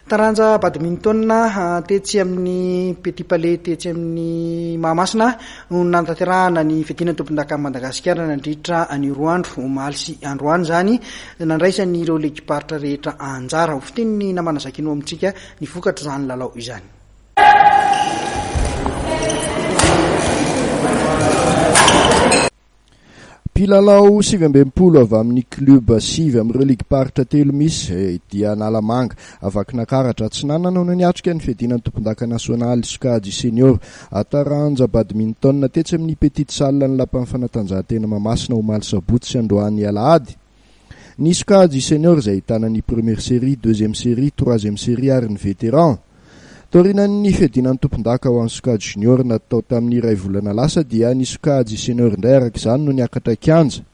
Taranja badminton tetsy amin'ny Petit Palais tetsy amin'ny Mahamasina no nanatanterahana ny fiadiana ny tompondakan'i Madagasikara nandritra ny roa andro, omaly sy androany izany, nandraisan'ireo ligim-paritra rehetra anjara. Ho fintin'ny namana Zakino amintsika ny vokatr'izany lalao izany. Mpilalao 69 avy amin'ny club sivy amin'ireo ligim-paritra telo misy dia Analamanga, Vakinankaratra, Atsinanana no niatrika ny fiadiana ny tompondaka nasionaly sokajy senior taranja badminton tetsy amin'ny Petite Salle ny Lapan'ny fanatanjahantena Mahamasina omaly sabotsy sy androany alahady. Ny sokajy senior izay ahitana ny première série, deuxième série, troisième série ary ny vétéran. Taorianan'ny fiadiana ny tompondaka ho an'ny sokajy junior natao tamin'ny iray volana lasa dia ny sokajy senior indray araka izany no niakatra kianja.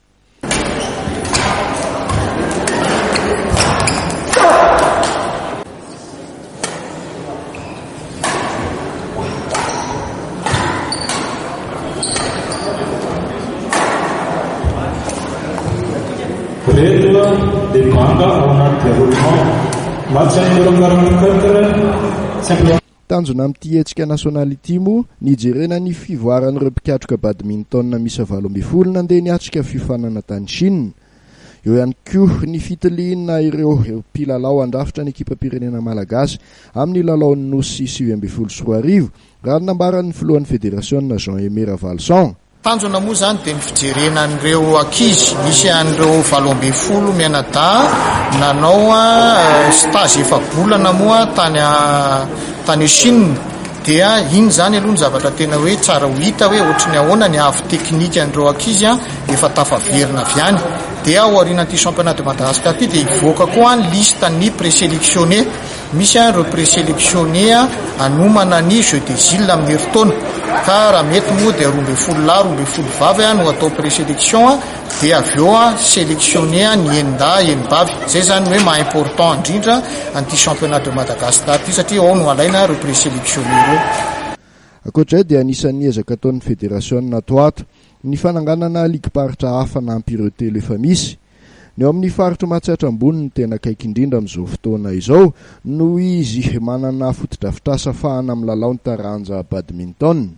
Ireto dia banga ao anaty déroulement. Match numéro 44, simple. Tanjona amin'ity hetsika nasionaly ity moa ny hijerena ny fivoaran'ireo mpikatroka badminton miisa 18 nandeha niatrika fiofanana tany Chine. Eo ihany koa ny fitiliana ireo mpilalao handrafitra ny ekipam-pirenena malagasy amin'ny lalaon'ny Nosy 2019, raha ny nambaran'ny filohan'ny federasiona Jean Aimé Ravaloson. Tanjona moa izany dia ny fijerena an'ireo ankizy, nisy an'ireo 18 mianadahy nanao stage efa-bolana moa tany tany Chine dia iny izany aloha ny zavatra tena hoe tsara ho hita hoe ohatry ny ahoana ny avo teknika an'ireo ankizy efa tafaverina avy any. Dia ao aorianan'ity championnat de Madagascar ity dia hivoaka koa ny liste ny présélectionné. Misy ireo présélectionné hanomana ny Jeux des Iles amin'ny herintaona. Ka raha mety moa dia 12 lahy, 12 vavy no atao présélection dia avy eo sélectionné ny enin-dahy, enim-bavy. Izay izany no hoe maha important indrindra an'ity championnat de Madagascar ity satria ao no alaina ireo présélectionné ireo. Ankoatra izay dia anisan'ny ezaka ataon'ny federasiona ato ho ato ny fananganana ligim-paritra hafa hanampy ireo telo efa misy. Ny ao amin'ny faritr'i Matsiatra Ambony no tena akaiky indrindra amin'izao fotoana izao noho izy manana fotodrafitrasa afahana milalao ny taranja badminton.